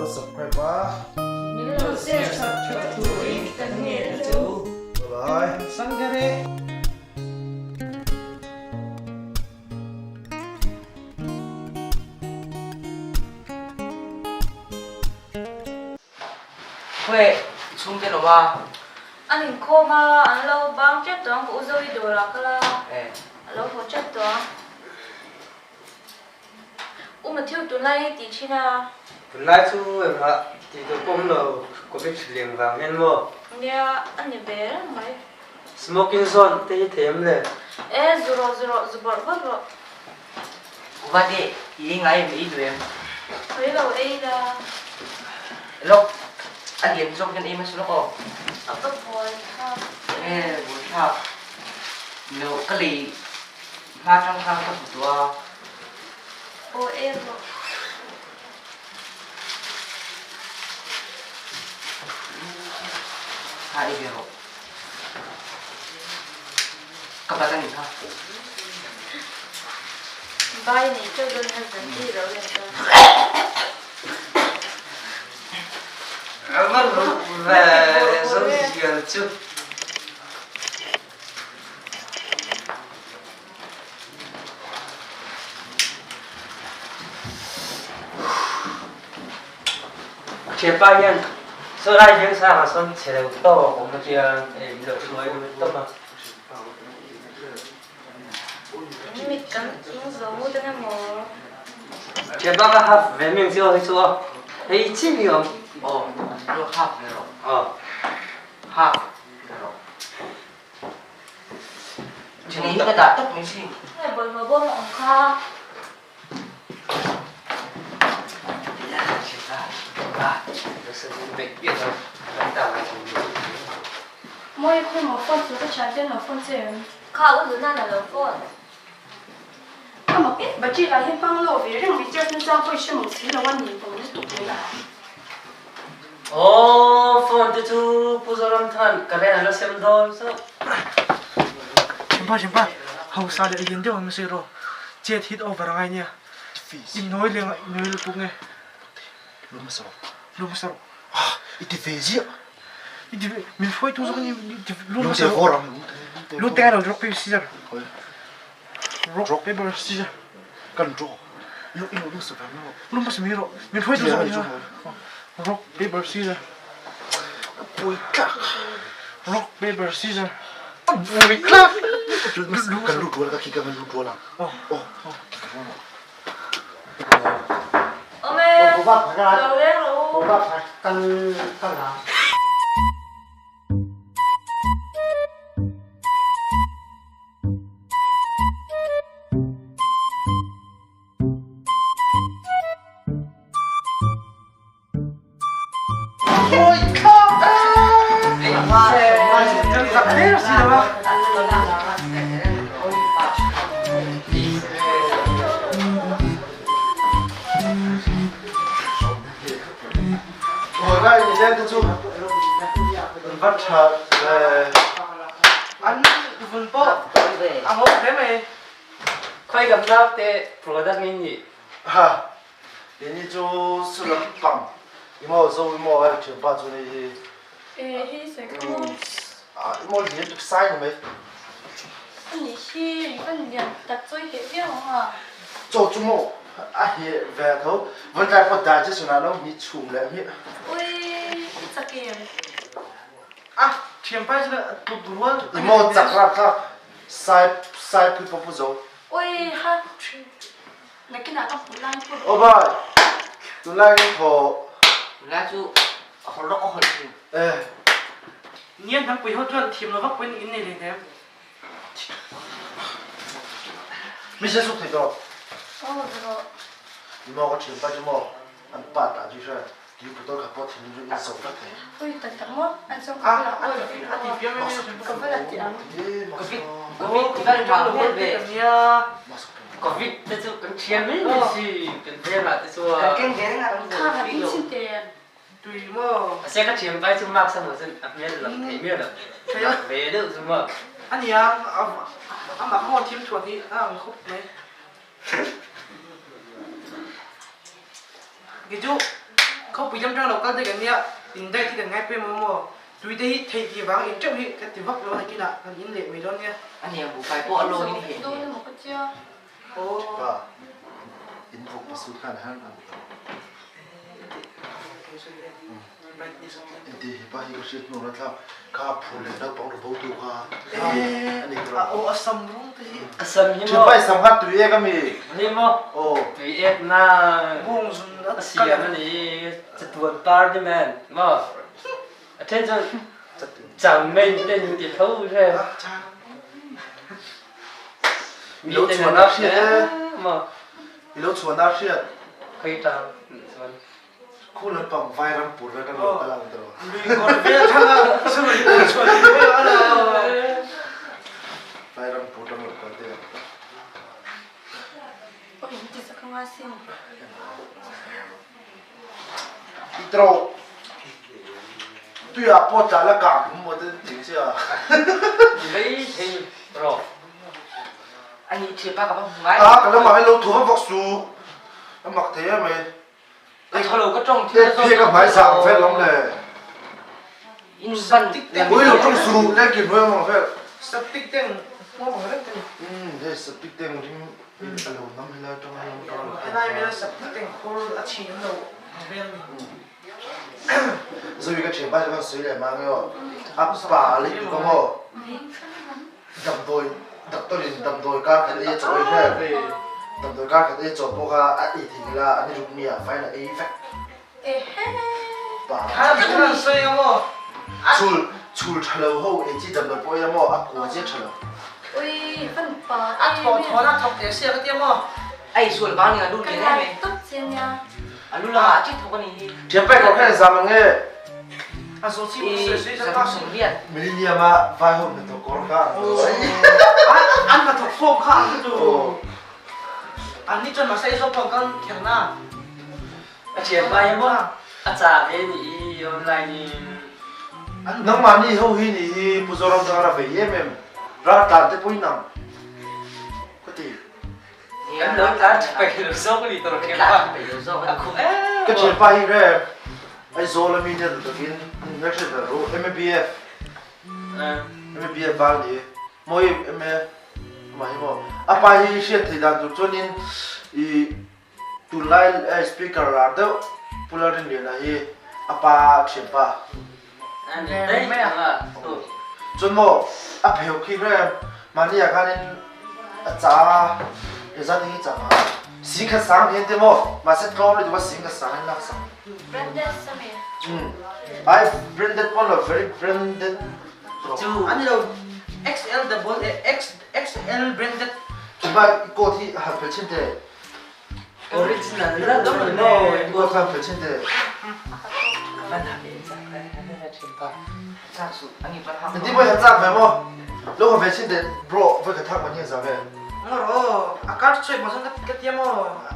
subscribe a. Min lo share sak theuh turin ka ngen a chu. Bye bye. Sangare. Khawi chhungte lo a. An inkhawm a, an lo bang tep tawh ang ka u Zoe dawrah kal a, a lo haw tep tawh ang. U Matthew tunlai hi tih thin a. Tunlai chu engmah tih tur pawh awm lo Covid hrileng vang hian maw? Nia, a ni ve reng mai. Smoking zone te hi thei em le? E, zu rawh, zu rawh, zu bawrh bawrh rawh. U Vate, i ei ngai em, i ei duh em? Sawi lo ei la. Lawk, a lian zawk hian ei hmasa lawk aw. A va buai thlak. E, buai thlak. Lo, ka lei Hma tang khan ka hmu tawh a. Aw e rawh. Kha ei ve rawh. Ka bat a nih kha. Bai nei teuh dawn hian zan ti lo len ta. A va ruk ve zo zial chu. Thianpa hian saw lai hian sangah sawn chhe lo tawk a awm atia hei min lo hruai tawp a. Mit kan ing zo te emaw. Thianpa kha half ve meng chu aw hei chu aw hei chiah hi a awm. Aw lo half ve rawh. Aw half. Chini hi ka dah tawp mai si. Hei bawlhhlawh bawm a awm kha. Mawi khawi maw phone chu ka thian ten lo phone che em? Kha u Lunan a lo phone. A mak e, battery lah hian hmang lo ve reng mai charge nachang pawh i hre mawng si lo a ni bawm lutuk mai. Aw phone te chu Pu Zoramthan current a la sem dawn zauh. Chimpa chimpa, hausa leh lian deuh ang se rawh, chet hit over angai nia, i nawi leh i nawi lutuk nge. Lu hmasa rawh. Lu hmasa rawh. Ah, i ti ve ziah. I ti ve, min hruaitu zawk ni, lu hmasa rawh. Lu te ngai lo, rock paper scissor. Rock paper scissor. Kan draw. Lu i lu hmasa ve rawh. Lu hmasa mai rawh, min hruaitu zawk ni. Rock paper scissor. Pui tlak. Rock paper scissor. Pui tlak. Kan lu draw la ka khi ka lu draw la. Oh, oh. Awm e, lo leng rawh u. An vun pawh a ngawk hle mai. Khawi lam naute product in nih? Keini chu sulam pang emaw zo emaw a thianpa chu nei hi. E hi sawi kha maw. Emaw lian tuk sai ni mai. Ani hi van lian tak chawi heh viau ang a. Chaw chu maw a heh ve tho. Van tlai pawh digestion ah lo mi chhum leh hmiah. Ui i chak em. A thianpa chu tluk rual. Emaw chak rapthlak sai sai pui pawh pu zo. Ui ha. Nakinah ka hmuh lai pawh. Aw bai, tunlai in thaw. Tunlai chu a hawlh rawk a hawlh thin. Eh. Nian hnam pui ho chuan thiam lo vak pawhin in nei hle hnem. Mi se suk thei tawh. Aw rawh. Ni maw ka thian pa chu maw an pa tah chu hre tui bottle khat pawh thin in zo vek thei. Ui tak tak maw an chawng ka bulah awi ka va la ti ang. Covid covid kan tha hmel ve. Covid te chu kan thiam mai mai si kan veng ah te chuan. Kan keng ve reng a kan Kha kan in chin te. Tui maw. Ase ka thiam pai chu mark sam cun a hmel lang thei miah lo. Ve deuh chu maw. Ania amah kha maw thim thuan hi a ang khawp mai. Kei chu Khawpui lam tang lo kal daih kan nia, in diet hi kan ngai pawimawh maw? Tui te hi theih tih vang in teuh hi ka ti vak lo a nakinah kan in leh mai dawn nia. A nia buhfai pawh a lawng in heh hmel. Aw. Pa, in vawk pasut khan han an tawh. Inti hi pa hi ka hriat hnu na thlak kha phur leh naupang ru bo tu kha a ni tawh. Aw a sam rawng te hi. A sam hi maw? Thianpa i sam kha tui ek a mi? Hi maw? Aw. Tui ek na Bawng zun a siam a ni chatuan par ti men maw? A then cu chang mei ten ti tho hre. Mi Lo ten chuan an a hriat e. maw? I lo chuan a hriat. Khoi tang chuan. Khu lampang vairam pur vek an lo kal ang tiraw. Lui kawr vel thang a chumi pawh chuan lui vel a lo. Vairam pur lam lo kal te ang. Aw in ti chak anga sin. I tiraw tuiah pawh tla la kang hum maw te ti che a. Lei thei rawh. Ani thianpa ka va hmu ngai. A ka lamah hian lo thu vak vak su. A mak thei em mai. Ka thalo ka tawng thil a zawt. Ka hmai zang vel awm le. In ban Ui lo tawng su le ki hnuai awm vel. Septic tank hmuam ang reng ka ni. Um hei septic tank ring a lo nam helai atang a lam kar lo. Helai vela septic tank khur a chhin an lo ang vel ni. Zoe ka thian pa chu kan sawi leh mang e aw. A pa le tu ka maw. Damdawi doctor in damdawi kar khat ei a chaw ei hle. Damdawi kar khat ei a chaw pawh kha a ei thei ngil a, an i ruk mi ah fine a ei vek. Pa. Chhul chhul tha lo ho ei chi damdawi pawh ei a maw a kua chiah tha lo. A thawh thawn a thawk teh sia ka tia maw. Ai sual vang ni a lu lian em em. A lu lamah a chi thawk a ni hi. Thiam pek kawr khan zam ang e. A zo chi sui sui zan ka sum lian. Millennium a vai ho hnathawk kawr kha an zo. An hnathawk form kha an tu. An ni chuan mahse zo pawh kan kher na. A thiam pa hi maw a ca ve ni i online in. Nangmah ni ho hi ni hi Pu Zoram dang ra vei em em. Raltlan te pawh in ang. Ka ti. Kan lo tlan ṭha peih lo zawk a ni tawh thianpa. A khuh em. Ka thianpa hi re Aizawl ami nia duh takin an hmelhriat ber ru MABF MABF val ni mawi MA amah hi maw a pa hi hriat theih dan tur chuanin i tunlai speaker lar deuh Pu Lalrinliana hi a pa thianpa Cun maw a pheu khi re mahni ah khan in a ca ezat hi ca ma sing khat sang hian te maw mahse tlawm le duh sing khat sang in lak sang. Branded sami. Ai branded pon lo very branded. Chu ani lo XL double X XL branded. Ba coat hi han phel chin te. Original la dom no. Coat han phel chin te. Ti boy han chak ve mo. Lo ka ve chin te bro voi ka thak man hian za ve. Ngoro a card choi mo san ka tia mo.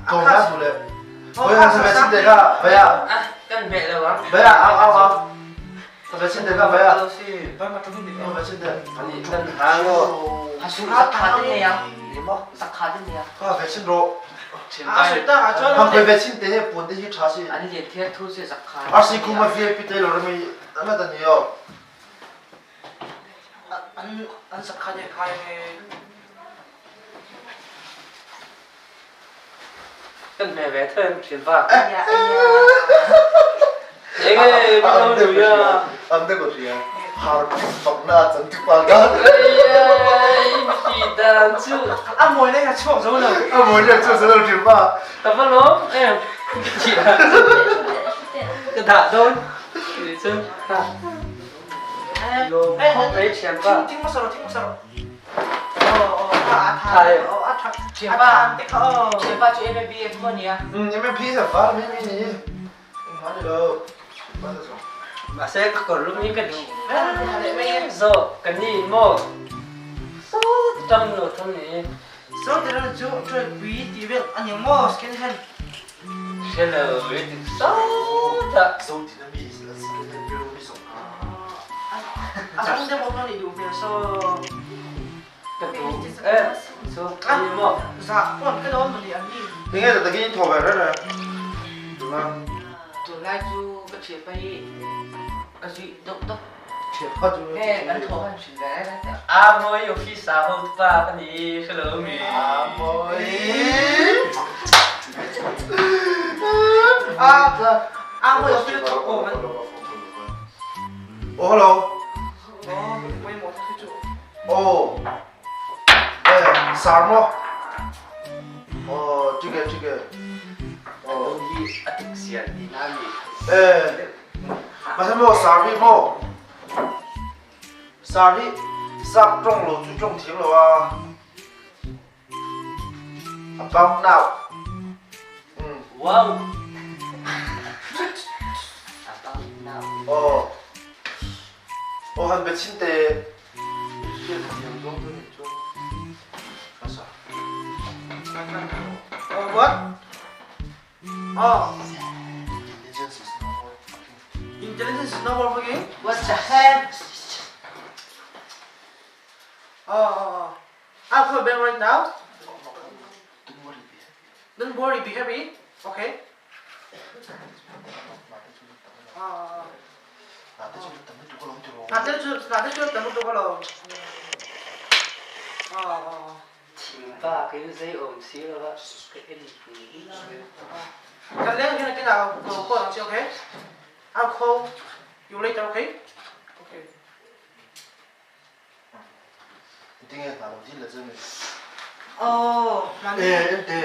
Ko na du le. Voi han ve chin te ka baya. Kan ve lo ang. Baya au au au. Ka ve chin te ka baya. Ba ma tu ni. Ka ve chin te. Ani kan hang lo. Hasu zakha te ne yang. Zakha te ne yang. Ka ve chin ro. A sui ta a chuan. Ka ve chin te he pun te hi tha si. Ani le thia thu se zakha. Arsi kuma VIP te lo rami ana ta ni yo. An an zakha te khai nge. Kan ve ve them thin ba. Ya Enge mi lo nu ya. Am te ko ria. Har bak na chan tu pa ka. Ti dan chu. A mawi lai a chuak zo lo. A mawi lai a chuak zo lo thin ba. Ka va lawm em. Ka dah dawn. Ti chun. Ha. Lawm khawp mai thian pa. Thing hmasa rawh thing hmasa rawh. Aw aw a tha aw a tha. Thian pa. Te kha aw. Thian pa chu MMPF maw nia? MMP sa var mi mi ni. Ma ni lo. Ma sa so. Mahse ka kawr lum hi ka duh. Zo kan ni maw. So tam lo thum ni. So te ran chu try pui ti vel ani maw skin hand. Hello, it is so ta. Zo ti na mi skin hand pero mi so. A sung deuh awm ni duh hmel so. Ka duh eh so ani maw. Za pon ka dawn mawni an ni. Tinge ta takin thaw ve reng reng. Tuna. Tun Tunlai chu ka thianpa hi ka zuih deuh tawp. Thianpa chu He kan thaw han hrilh ve reng reng teh. A mawi office ah hotupa ka ni hre lo mi. A mawi. A a mawi office thawk awm an. Oh hello. Oh pawimawh tak hi chu. Oh. Eh sar maw. Oh ṭike ṭike. Oh hi a tuk sian ti na mi. Eh. Mahse maw sar hi maw. Sar hi sap ṭawng lo chu ṭawng thiam lo a. About now. Wow. About now. Oh. Oh han be chin te. Hriat thiam zawng chu nih chuan hmasa. Oh what? Oh. Intelligence is no more fucking. Intelligence is no more fucking. What the heck? Oh, oh, oh. I'll call bank right now. Don't worry, be happy. Don't worry, be happy. Okay. Ah. Nate chu nate chu tam lutuk alawm. Ah. Thingpa kei chu zei awm si lo a ka en Kan leng hian kinah ka call ang che okay? I'll call you later okay? Okay. Tinge hna lo dil la che mi. Oh, nani. Eh, ente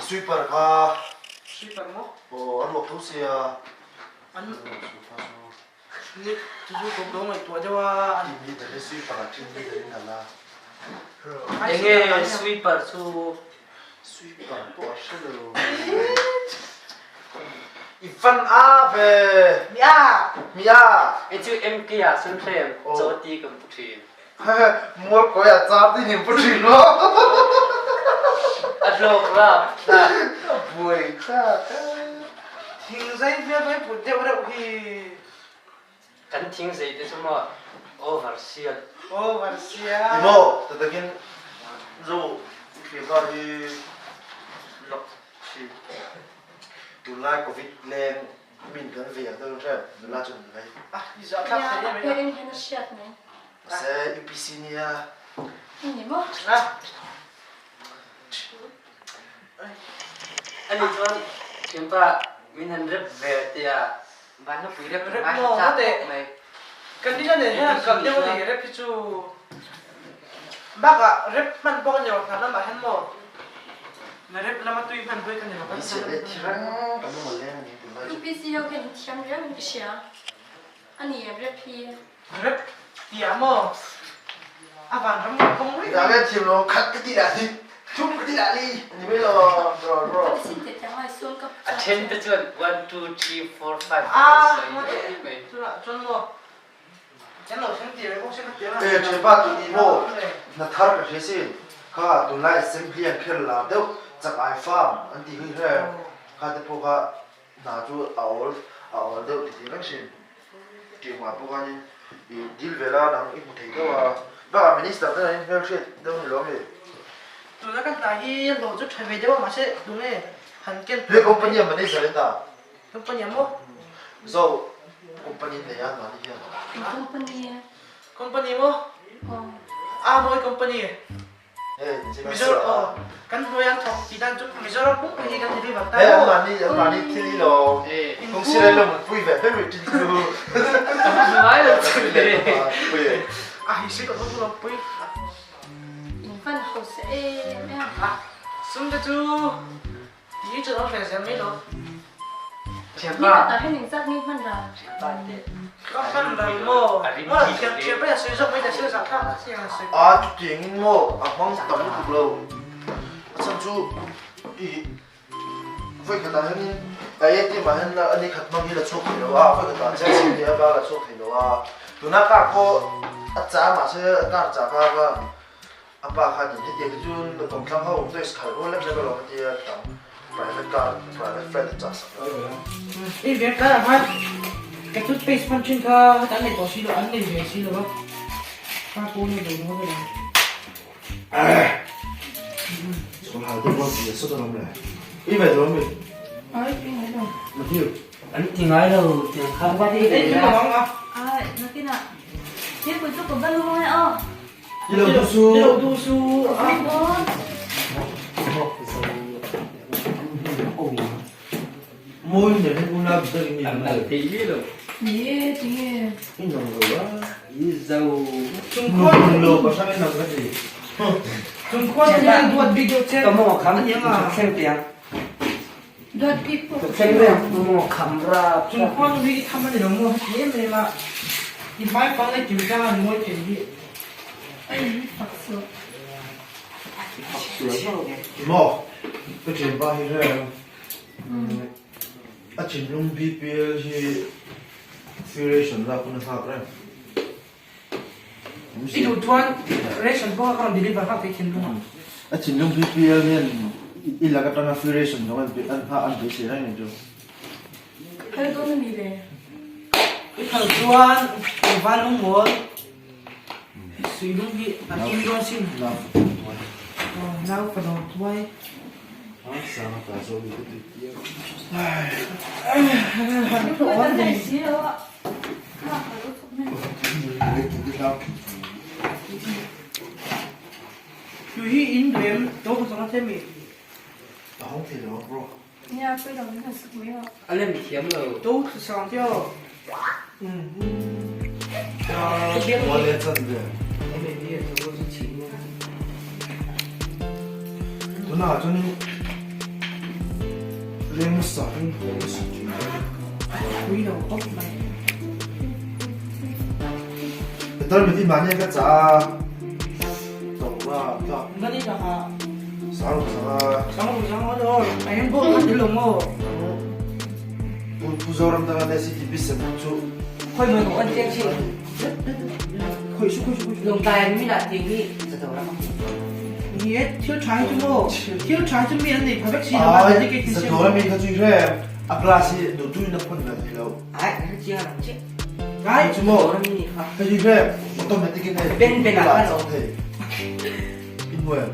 sweeper kha. Sweeper mo? Oh, a ruak tho sia. An sweeper chu. Ni chu chu ko ko ngai tua dewa. Team leader le sweeper a team leader in ala. Enge sweeper chu Sweeper pawh a hre lo. I fan a ve. Mia. Mia. I chu MK ah sun hrem chaw ti kan pu thin. Mual koi ah car ti nim pu thin lo. A hlawk rap. Buai tha ka. Thing zai vial mai put deuh reuh hi. Kan thing zei te chu maw over sial. Over sial. Ti maw tatakin zo thliar hi lok si tunlai covid leng min kan ve ang deuh hrem nula chu an vei. Ah i zah thlak thei em em em hian a hriat mai. Se UPC nia. Ni maw? Ah. Ani chuan thianpa min han rep ve tia. Van nupui rep Rep ngai maw chak te. khawp mai. Kan ni nen hian kan deuh ani rep hi chu bakah rep hman pawh ka ni lo hna lamah hian maw na rep lama tui hman pawh hi ka ni lo kan Hmeichhia leh thi reng kan awm leng ani tunlai chu. UPC ho hian in thiam riau in ka hria. Ani em rep hi. Rep tiah maw a vanram kawng rih. Dah nge thiam lo khat ka ti dah ni thum ka ti dah li ni mai lo bro bro. Ka sin te tiang ai suan ka A then te chuan 1 2 3 4 5 Ah mai chuna chuan maw kan lo thleng tir bawk se ka tiang Eh thianpa tu ni maw na thar ka hria sin kha tunlai assembly an kher lar deuh chak ai farm an ti hi hre kha te pawh kha Hna chu a awl a awl deuh ti thei reng sin. Tihngah pawh khanin i dil ve la nang i hmu thei deuh a. Bakah minister te hian hmelhriat deuh a ni lo ami? Tuna ka hna hi a hlawh chu tha ve deuh a mahse tunge han ken He company a manager in a. Company a maw? Zo company nei a mahni hian. Eng company e? Company maw? Aw. A mawi company. Mizoram aw kan hnuai an thawk ti dan chu Mizoram pumpi hi kan deliver ta maw? Anmahni anmahni thil hi lo kawng lo mun pui ve ve rih tin chu. Mai lo chu le. Pui e. A hi si ka lo lo pui. In van hausa em em. Sum te chu Ti chu lo hre zel mai lo. Ni khat ah hian engzat nge hman ral? Ka hman ral maw? Maw thiam thiam pai a sawi zawk mai ta sil zah thlak a chiang a sawi. A chutiang in maw a hmang tam lutuk lo. A chhan chu i vawi khat ah hian in a ATM ah hian a ni khat hmang hi la chhuak thei lo a, vawi khat ah chiang sin nia ba la chhuak thei lo a. Tuna car pawh a chah mahse car chah kha ka A pa khan in hetiang te chu kawmthlang ho toys khalh rual lek lek alawm a tia tam private car private flight a chah sak lo. I ve kar ah khan ka toothpaste hman thin kha heta an nei tawh si lo an nei ve si lo a kha pawn a dawr ho vel ang. Chhul hal te pawh ti a sawt alawm le. I ve duh ami? Ai i ngai lo. Matthew. An ti ngai lo tiang kha. Ei thil awm ang a. Ai, nakinah thingpui chu ka va lu ange aw. I lo duh su. I lo duh su. Ka hmang dawn. Mawi nen hian unau dik tak in ni An nal thei mi lo. Ni e, tinge. I nang lo a. I zo. Nung lo ka hrang i nang ka ti. Chungkhua te hian duat bik deuh che. Ka mawng a kham a thleng tiang. Duat bik pawh Ka thleng reng ka mawng a kham rap. Chungkhua nu hi i tham a ni lo maw heti em em a. I hmaifang leh kimchang an mawi thei hi. Ai i fak suah. I fak sual vak e. Maw ka thianpa hi hre ang. A thinlung BPL hi free ration lak hun a nghak reng. I duh chuan ration pawh ka rawn deliver nghak thei thinlung a. A thinlung BPL hian i lak atanga free ration zawng an nghah an beisei reng ni chu. Phal dawn a mi le? I phal chuan i van lung mawl sui lung hi a kim dawn sin. Nau fano tuai. Tu hi in duem to ka sanga the mi. A lem thiam lo. To ka sang tio. Tunah chuan leng sa in haw a si thin a. Pui lo khawp mai. Peter miti mahni ka chah a tawk la tlak. Nani laka. Sang sanga. Sang sang ano a hian bawk a tel lo maw. Pu Pu Zoram tanga te CTP sem chu. Khoi mai ko an chiang chin. Khoi su khoi su khoi su. Lung tai mi lah ting hi za ram. Ni e thil tha hi chu maw thil tha hi chu mi an nei pha vek si lo a ti ke thil siam. Za mi kha chu hre a class hi du tu in a phun ve thei lo. Ai ka chiang ram che. Ai chu maw ram ni kha. Kha chu hre automatic in hei. Ben ben a kha thei. In hmuai.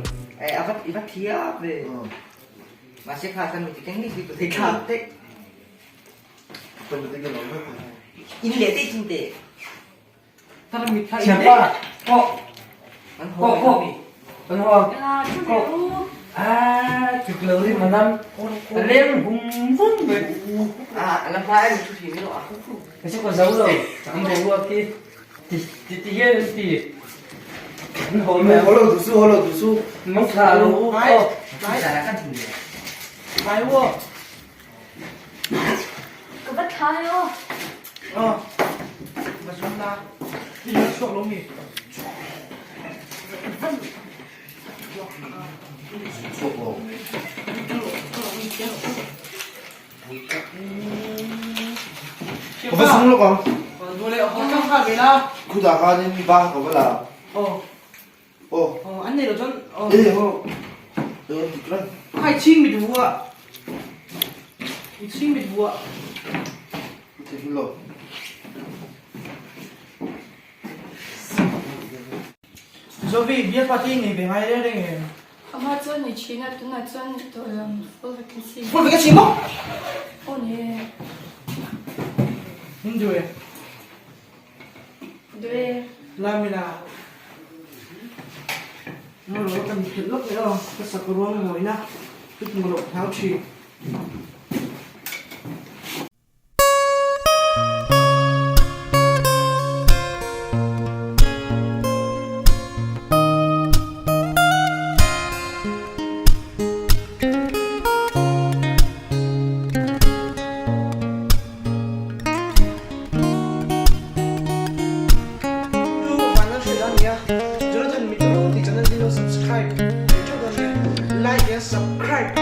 Ai avat ivat thia ve. Mahse kha kan mi ti keng ni si tu thei thlak te. In le te chin te. Thiam pa. Ko. Ko ko. Kan ho. Ko. Ah, chuk lo ri manam. Leng hum vum ve. Ah, lam pa em chu thi mi lo a. Cái chỗ có dấu rồi. Chẳng bố luôn ti. Ti ti ti hian ti. An ho me. Ho lo du su ho lo du su. Mong thla lo. Ai. Ai da kan thin le. Ai wo. Ka va thlai aw. Aw. Va zum la. Ni lo chuak lo mi. Chuak lo. Ka va sung lawk ang. Duh leh haw tlang kha ve la. Khudah khan in ba ka va la. Aw. Aw. Aw an nei lo chuan aw. E ho. E dik reng. Khai ching mit vu a. I ching mit vu a. Thei hun lo. Zovi, bial party nei ve ngai reng reng em? Amah chuan ni thin a, tunah chuan tawh lam full vacancy. Full vacancy maw? Aw ni e. Min duh e. Duh e. La mi la. Ngaw lo kan phelh lawk leh aw, ka sak ruang mawina, tut maw loh hlau thin. Chu van an hrilh a nia, Jonathan Mitulu tih channel hi lo subscribe thei theuh dawn nia, like and subscribe.